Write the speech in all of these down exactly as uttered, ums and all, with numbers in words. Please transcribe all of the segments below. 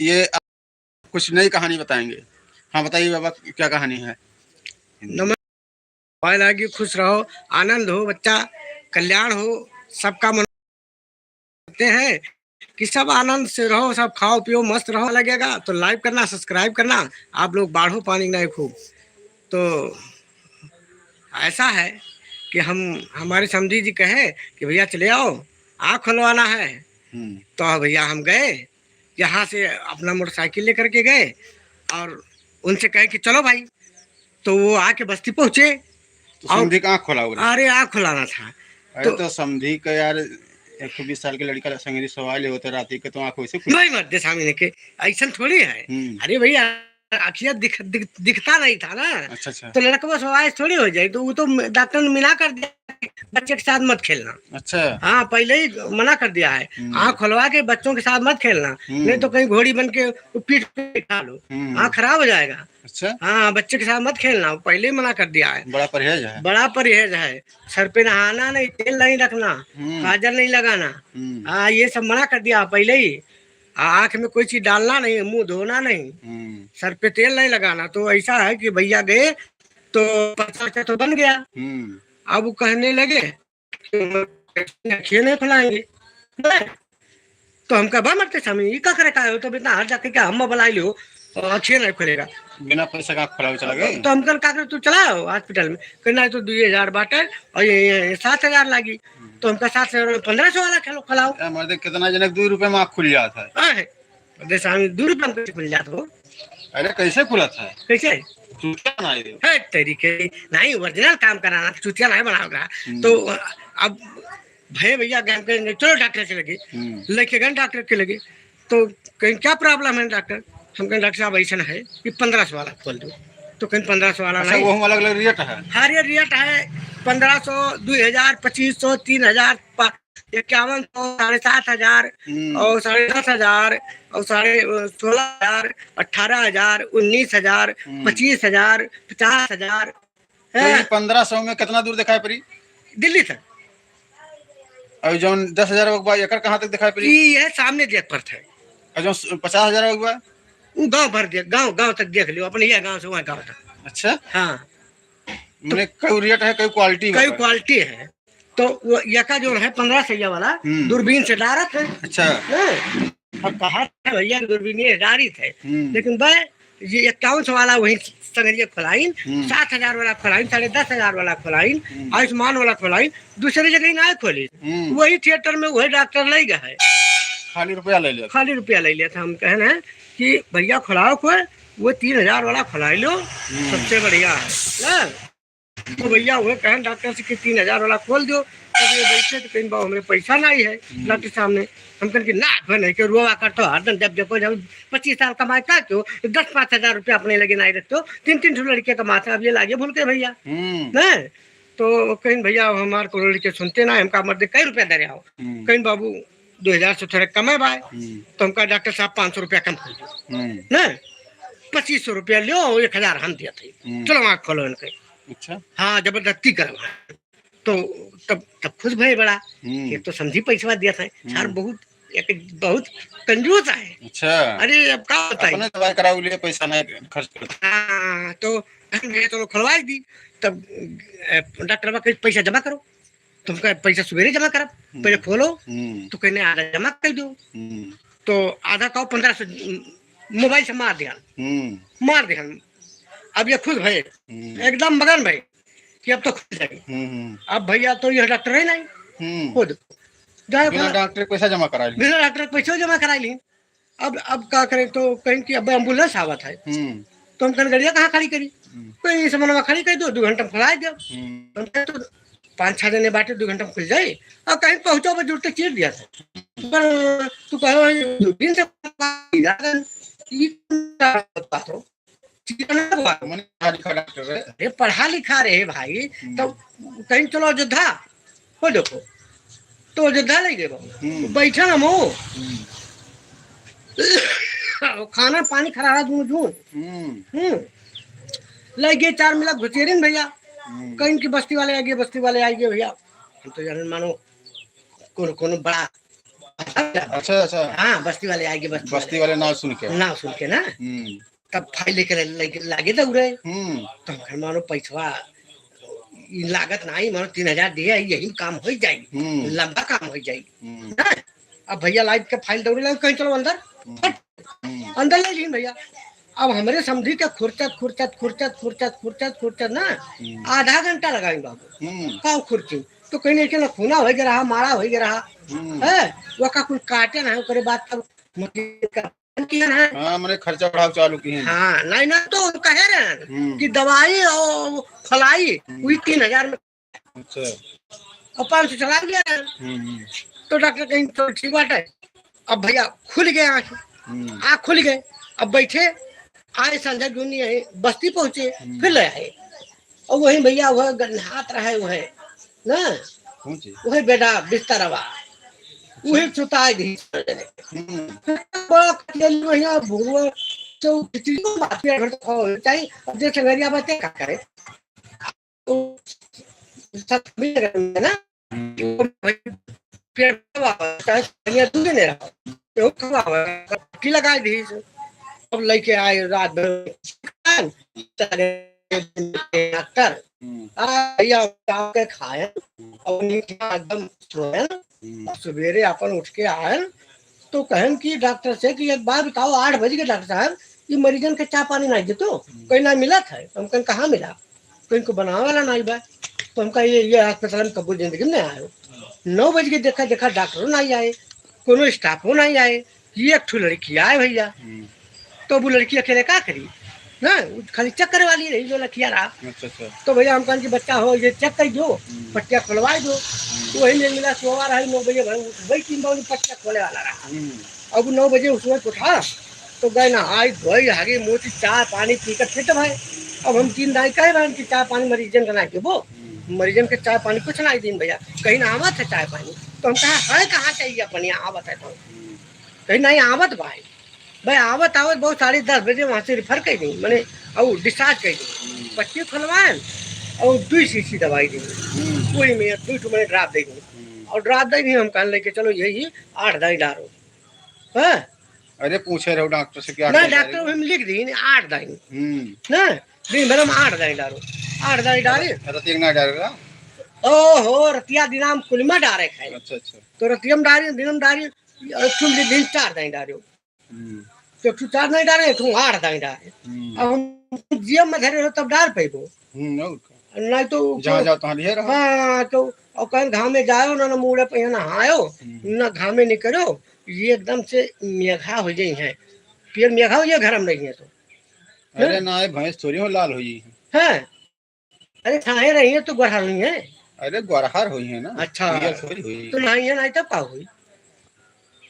ये आप कुछ नई कहानी बताएंगे। हाँ, बताइए बाबा, क्या कहानी है? नमस्कार, खुश रहो, आनंद हो, बच्चा कल्याण हो, सबका मन करते हैं कि सब आनंद से रहो, सब खाओ पियो, मस्त रहो। लगेगा तो like करना, subscribe करना, आप लोग बाढ़ो पानी नहीं खूब। तो ऐसा है कि हम, हमारे समधी जी कहे कि भैया चले आओ, आँख खुलवाना है। हम्म। तो भैया हम गए, यहाँ से अपना मोटरसाइकिल लेकर के गए और उनसे कहे कि चलो भाई, तो वो आके बस्ती पहुँचे। तो और समधी का आँख खोला हो गया? अरे, आँख खुलाना था। अरे, तो तो समधी का यार, एक सौ बीस साल के लड़का संगे सवाल होते रात के, तो आँख वैसे खुली? नहीं मर्दे, सामने के ऐसन थोड़ी है। हम्म। अरे भैया, आँखिया दिख-, दिख-, दिखता नहीं था ना। अच्छा, अच्छा। तो लड़कवा सवाल थोड़ी हो जाए, तो वो तो डॉक्टर ने मना कर दिया, बच्चे के साथ मत खेलना। अच्छा। हाँ, पहले ही मना कर दिया है। हम्म। आँख खुलवा के बच्चों के साथ मत खेलना, हम्म। नहीं तो कहीं घोड़ी बन के वो पीठ पे बिठा लो। हम्म। आँख खराब हो जाएगा। अच्छा। हाँ, बच्चे के साथ मत खेलना, पहले ही मना कर दिया है। बड़ा परहेज है। बड़ा परहेज है। सर पे नहाना नहीं, तेल नहीं रखना, हम्म। काजल नहीं लगाना। हम्म। हाँ, ये सब मना कर दिया पहले ही। आ, आँख में कोई चीज डालना नहीं, मुँह धोना नहीं, हम्म। सर पे तेल नहीं लगाना। तो ऐसा है कि भैया गए तो पर्चा वर्चा तो बन गया। हम्म। अब वो कहने लगे कि हम आँखें नहीं खुलाएंगे। तो हमका बा मरते स्वामी, ई का करे का हो? तो इतना हाथ जाके क्या हम बुलाई लियो, और आँखें नहीं खुलेगा। बिना पैसा का आँख खुलावे चला गए? तो हम कल का करे, तू चला आओ हॉस्पिटल में। कहना है तो दुई हजार बाटे और ये, ये, ये सात हजार लागी। तो हमका सात हजार में पन्द्रह सौ वाला खेलो, खुलाओ। ए, मर्दे, कितना जनक दो रुपए में आँख खुल जात है। हाँ है। मर्दे स्वामी, दो रुपए में कैसे खुल जात हो? अरे, कैसे खुलत है? कैसे? चूतिया ना आए। है तेरी के, नहीं, ओरिजिनल काम कराना, चूतिया नहीं बनाओ रहा। हम्म। तो अब भए भैया गए, गए, चलो डॉक्टर के लगे। हम्म। लेके गए डॉक्टर के लगे। तो कहीं क्या प्रॉब्लम है डॉक्टर? हम कहें डॉक्टर साहब ऐसा है कि पन्द्रह सौ वाला खोल दो। तो कहीं पन्द्रह सौ वाला अच्छा, नहीं। वो हम अलग अलग रेट है? हर ये रेट है पन्द्रह सौ, दुई हजार, पच्चीस सौ, तीन हजार, पा-, इक्यावन सौ, साढ़े सात हजार हम्म। और साढ़े दस हजार और साढ़े, अ, सोलह हजार, अठारह हजार, उन्नीस हजार, हम्म। पच्चीस हजार, पचास हजार। तो ये हैं? पन्द्रह सौ में कितना दूर दिखाई पड़ी? दिल्ली तक। और जौन दस हजार के बा, एकर कहाँ तक दिखाई पड़ी? ई है सामने देख पड़त है। और जौन स-, पचास हजार के बा? उ गाँव भर देख, गाँव, गाँव तक देख लियो, अपने यह गाँव से वह गाँव तक। अच्छा। हाँ। मने कई रेट है, कई क्वालिटी कई बा। क्वालिटी है। तो वो यका जो है पन्द्रह सैया वाला हम्म। दूरबीन से डारत है। अच्छा। हैं? अब कहा था भैया कि दूरबीन ये डारित है। हम्म। लेकिन बे, ये इक्यावन सौ वाला वही संगरिया खोलाइन, हम्म। सात हजार वाला खोलाइन, साढ़े दस हजार वाला खोलाइन, हम्म। आयुष्मान वाला खोलाइन, दूसरे जगह ना खोली। हम्म। वही थिएटर में वही डॉक्टर ले गए है। खाली रुपया ले लिया। खाली रुपया ले लिया था। हम कहना है कि भैया खोलाओ कोई, वो तीन हजार वाला खोलाई लो, हम्म। सबसे बढ़िया है। ना? तो भैया वह कहन डॉक्टर से कि तीन हजार वाला खोल दो। तब ये बैठे तो कहीं बाबू हमरे पैसा नहीं है हम्म। डॉक्टर सामने। हम कहन कि ना, भर नहीं के रुआ कर तो हरदम जब देखो जब पच्चीस साल कमाए का क्यों, तो दस पाँच हजार रुपया अपने लगे नहीं रखते हो, तीन तीन ठो लड़के कमाते, अब ये लागे भूल के भैया। हम्म। नहीं? तो कहीं भैया अब हमार कोनो लड़के सुनते ना, हमका मर्दे कई रुपया दे रहे हो। हम्म। कहीं बाबू दो हजार से थोड़ा कम है भाई। हम्म। तो हमका डॉक्टर साहब पाँच सौ रुपया कम कर दो। हम्म। ना? पच्चीस सौ रुपया लियो, एक हजार हम दिया थे। हम्म। चलो आँख खोलो इनके। अच्छा। हाँ, जबरदस्ती करवा। तो तब, तब खुश भए बड़ा। हम्म। एक तो समधी पैसवा दिया था। हम्म। सार बहुत, एक बहुत कंजूस है। अच्छा। अरे, अब का बताई? अपने दवाई करावे लिए पैसा नहीं खर्च करता। हाँ, तो हम भैया चलो खोलवाई दी। तब, ए, डॉक्टर बा कहे, "पैसा जमा करो।" तो हमका पैसा सुबेरे जमा करब, हम्म। पहले खोलो। हम्म। तो कहने आधा जमा कर दो। हम्म। तो आधा का पन्द्रह सौ मोबाइल से मार दिया। हम्म। मार दिया। अब ये खुश भए, हम्म। एकदम मगन भए कि अब तो खुल जाए। हम्म, हम्म। अब भैया तो ये डॉक्टर है नहीं, हम्म। खुद। जाए बिना बोला, डॉक्टर के पैसा जमा करा ली। बिना डॉक्टर के पैसा जमा करा ली। अब, अब का करें, तो कहें कि अब एम्बुलेंस आवत है। हम्म। तो हम कहें, "गड़िया कहाँ खड़ी करी?" हम्म। कहीं समनवा खड़ी कर दो, दो घंटा में खुला दो। हम्म। हम कहें, "तो पाँच छह जने बाटे, दो घंटा में खुल जाए।" और कहीं पहुँचो, बस जुड़ते चीर दिया था। पर तू कहो, "दो दिन से ई क्या बात हो?" मने पढ़ा लिखा डॉक्टर रहे। अरे, पढ़ा लिखा रहे भाई, हम्म। तो कहीं चलो अयोध्या, हो देखो, तो अयोध्या ले गए बाबू। हम्म। बैठा ना मो। हम्म। वो खाना पानी खराबा दूं दूं। हम्म। हम्म। ले गए चार मिला घुसेरिन भैया। हम्म। कहीं की बस्ती वाले आ गए, बस्ती वाले आ गए भैया। हम तो जाने मानो कोनो, कोनो बड़ा अच्छा, अच्छा। हाँ, बस्ती वाले आइगे, बस्ती बस्ती वाले। वाले नाव सुन के। नाव सुन के ना। हम्म। तब फाइल लेके ले-, लेके लागे दौड़े। हम्म। तो हम कहेन, "मानो पैसवा ई लागत नाही, मानो तीन हजार दिहे, यही में काम होइ जाई, हम्म। लंबा काम होइ जाई।" हम्म। हाँ? अब भइया लाइफ के फाइल दौड़े लगे, कहेन, "चलो अंदर।" हम्म। फट, हम्म। अंदर ले लीन भइया। अब हमरे समधी के खुरचत, खुरचत, खुरचत, खुरचत, खुरचत, खुरचत ना, हम्म। आधा घंटा लगाइन बाबू। हम्म। का खुरची? तो कहीं नहीं, ना खूना होइ गया रहा, मारा होइ गया रहा। हम्म। है? वो का कुल काटे ना, ओकरे बाद तब मशीन का बंद किया ना। हाँ, मने खर्चा बढ़ाव चालू किए हैं। हाँ, नहीं ना तो कहे रहे हैं हम्म। कि दवाई और खोलाई, हम्म। वही तीन हजार में अच्छा। और पाँच सौ चला गया। हम्म, हम्म। तो डॉक्टर कहेन, "तो ठीक बात है।" अब भइया खुल गए आँख, हम्म। आँख खुल गए। अब बैठे, आए संझा दुनी यही बस्ती पहुँचे, हम्म। फिर ले आए। और वही भइया वह गन्हात रहे, वह ना, कौन चीज? वही बेटा बिस्तरवा, अच्छा। वही सुताए दी। हम्म। बड़ा कटिया भइया भुरुआ, तो किसी को बात पे घर तो हो जाए। अब जैसे घरिया बातें का करे, सब मिल गए ना। हम्म। पेड़ खवा, चाहे सनिया दूध नहीं रहा, पेड़ खवा, की लगा दी। अब लेके आए रात भर डॉक्टर। हम्म। आ भइया, उठा के खाए, हम्म। और नीचे एकदम सोए, हम्म। और सवेरे अपन उठ के आए, तो कहेन कि डॉक्टर से कि "एक बात बताओ, आठ बज के डॉक्टर साहब, ये मरीजन के चाय पानी नहीं देतो?" हम्म। कहीं ना मिलत है। हम कहेन, "कहाँ मिला?" कहीं को बनावे वाला नहीं बा। तो हम कहा, "ये, ये अस्पताल में कबो जिंदगी में नहीं आयो।" नौ बज के देखा, देखा डॉक्टरो नहीं आए, कोनो स्टाफो नहीं आए, ये एक ठो लड़की आए भइया। हम्म। तो वो लड़की अकेले का करी ना, वो खाली चेक करे वाली रही जो लड़किया रहा। अच्छा, अच्छा। तो भइया हम कहेन कि "बच्चा हो, ये चेक कर दो, हम्म। पट्टिया खोलवा दो।" हम्म। तो वही में मिला, सोवा रहा, नौ बजे भर उठ गई, तीन बजे पट्टिया खोले वाला रहा। हम्म। अब नौ बजे उसमें उठा, तो गए नहाई धोई, हागी मोची, चाय पानी पी के फिट भाई। अब हम तीन दाई कहे रहन कि चाय पानी मरीजन के ना देबो, हम्म। मरीजन के चाय पानी कुछ ना दिन भइया, कहीं ना आवत है चाय पानी। तो हम कहा, "है कहाँ चाहिए अपन यहाँ आवत है तो?" हम्म। कहीं नहीं आवत भाई, भाई आवत आवत बहुत साढ़े दस बजे वहाँ से रिफर कर दी, मैंने और डिस्चार्ज कर दी, हम्म। पट्टी खुलवाएन और दो शीशी दवाई दी, हम्म। वही में दो ठो मैंने ड्राप दे दी। हम्म। और ड्राप दे दी, हम कहने लगे, "चलो यही आठ दाई डारो।" हाँ? अरे पूछे रहो डॉक्टर से क्या ना, क्या डॉक्टर डालेंगे? हम लिख दी, आठ दाई। हम्म। ना, दिन भर हम आठ दाई डारो। आठ दाई डारे। रत-, रतिया ना डारे रहा? ओहो, रतिया दिना हम कुलिमा डारे खाए। अच्छा, अच्छा। तो रतिया में डारे, दिन में डारे, और तुम दिन, दिन चार दाई डारे। हम्म। तो एक ठो चार दाई डारे, एक ठो आठ दाई डारे। हम्म। अब हम जिया में धरे रहो तब डार पैबो। हम्म, और का? नहीं तो जहाँ जाओ तहाँ लिहे रहो। हाँ, तो और कहीं घामे जाओ ना, ना मूड़े पे नहायो, हम्म। ना घामे निकलो, ये एकदम से मेघा हो गई है। पेड़ मेघा हो गया, घर में नहीं है तो। अरे हैं? ना, ये भैंस थोड़ी हो लाल हो गई है। हैं? अरे छाहे रही है तो गोरहर हुई है। अरे गोरहर हुई है ना, अच्छा। पियर थोड़ी हुई। तो नहीं है, नहीं तब का हुई?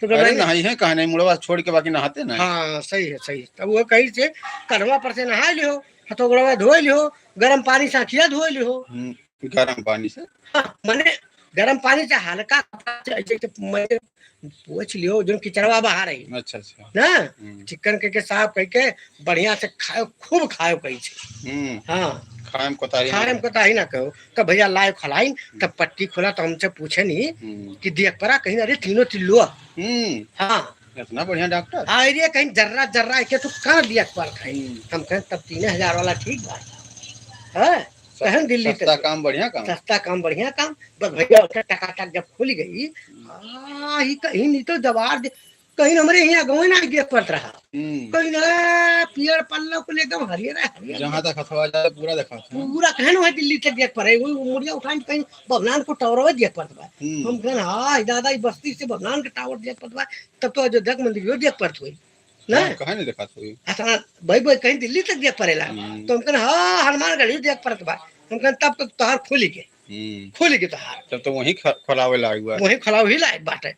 तो अरे नहीं है, कहाँ नहीं, मुड़वा छोड़ के बाकी नहाते ना। हाँ, सही है, सही है। तब वो कही से कनवा पर से नहा लियो, हथौड़वा धो लियो, गरम पानी से आँखिया धो लियो। हम्म, गरम पानी से? हाँ, मने गरम पानी से हल्का कपड़ा से ऐसे, ऐसे मने पोंछ लियो, जोन किचड़वा बाहर आई। अच्छा, अच्छा। ना? हम्म। चिकन के, के साफ कइके बढ़िया से खायो, खूब खायो कही छे। हम्म। हाँ। खाए में कोताही ना खाए में कहो। कोताही ना कहो। तब भैया लाए खलाई, हम्म। तब पट्टी खोला तो हमसे पूछे नहीं हम्म। कि दियक परा कहीं, अरे तीनों तिल्लुआ। हम्म। हाँ। इतना बढ़िया डॉक्टर। अरे कहीं जर्रा, जर्रा के तो कहाँ दियक पर खाई। हम्म। हम कहें तब तीन हजार वाला ठीक बा। हाँ। कहें दिल्ली सस्ता तक। काम, बढ़िया काम। सस्ता काम, बढ़िया काम। बस भैया, ओकर टकाटक जब खुल गई, हम्म। आ, ही कहीं नहीं तो जवार दे, कहीं हमरे यहाँ गाँव ना देख पड़त रहा। हम्म। कहीं ना, पियर पल्ला को एकदम हरियर है, हरियर। जहाँ तक हथवा जाए, पूरा देखा था। पूरा कहें ना, वही दिल्ली तक देख पड़े, वो मुड़िया उठान कहीं बबनान को टावर देख पड़त बा। हम्म। हम कहें, "हाँ, दादा, ई बस्ती से बबनान के टावर देख पड़त बा, तब तो अयोध्या के मंदिर देख पड़त हुई।" ना? हाँ, काहे नहीं देखात होई? अच्छा, भाई, भाई, कहीं दिल्ली तक देख पड़ेला। हम्म। तो हम कहन, "हाँ, हनुमानगढ़ी देख पड़त बा।" हम कहन, "तब तो तोहार खुली के, हम्म। खुली के तोहार।" तब तो वहीं ख-, खोलावे लायक बा। वहीं खोलावे ही लायक बाटे।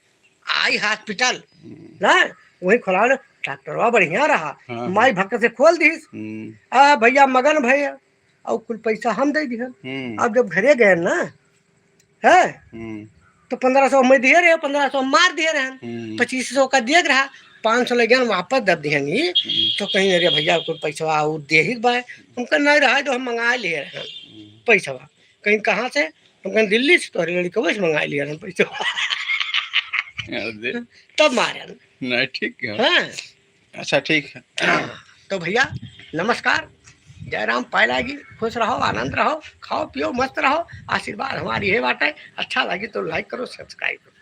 आई हॉस्पिटल, हम्म। ना? वहीं खोलावे, डॉक्टरवा बढ़िया रहा। हाँ, माई हाँ। भक्त से खोल दीस। हम्म। आ, भैया मगन भैया, और कुल पैसा हम दे दिहन। हम्म। अब जब घरे गए ना, है? हम्म। तो पन्द्रह सौ हमें दिए रहे, पन्द्रह सौ मार दिए रहे। हम्म। पच्चीस सौ का दिए रहा, पाँच सौ ले गए, वापस दे दिए नहीं। हम्म। तो कहीं, "अरे भैया, कोई पैसा और दे ही बाय।" हम कहें, "नहीं रहा, तो हम मंगा लिए रहे हम्म। पैसा।" कहीं, "कहाँ से?" हम कहें, "दिल्ली से।" "तो अरे लड़कवे से मंगा लिए रहे पैसा।" अरे। तब मारन। नहीं, ठीक है। हाँ। अच्छा, ठीक है। हाँ, तो भैया, नमस्कार, जय राम, पाए लागी, खुश रहो, आनंद रहो, खाओ पियो, मस्त रहो, आशीर्वाद हमारी है बाटे, अच्छा लगी तो like करो, subscribe करो।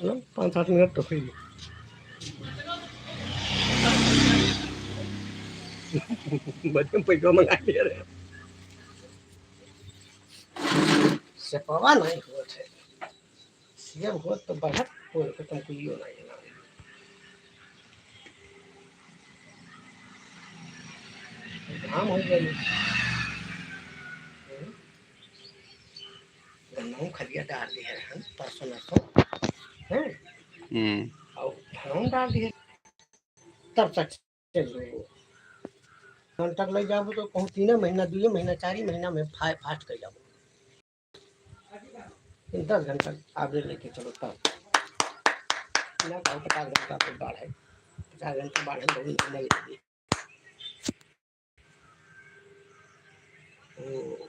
चलो, पाँच सात मिनट तो हुई। बच्चे पैसा मंगा लिया रे। सेपवा नहीं होत है। सीएम होत तो बढ़त, कोई खत्म कोई यो नहीं है। काम हो गया। हम्म। गन्नहू खलिया डाल दिए हैं, परसों नरसों। हैं? हम्म। और धान डाल दिए। तब तक चल रहे हैं। धान तक ले जाबो तो कहूँ तीन महीना, दो महीना, चार महीना में फा-, fast कर जाबो। दस घंटा average लेके चलो तब। ना कहूँ पचास घंटा तो बाढ़ है। पचास घंटा बाढ़ है, बहुत महंगा भी लगे। ओ।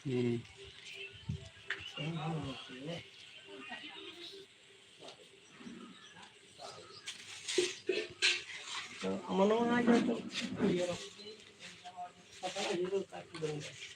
हम्म। तो अमनो ना गया तो ये रहो। पता नहीं, ये लोग काफी बन गए।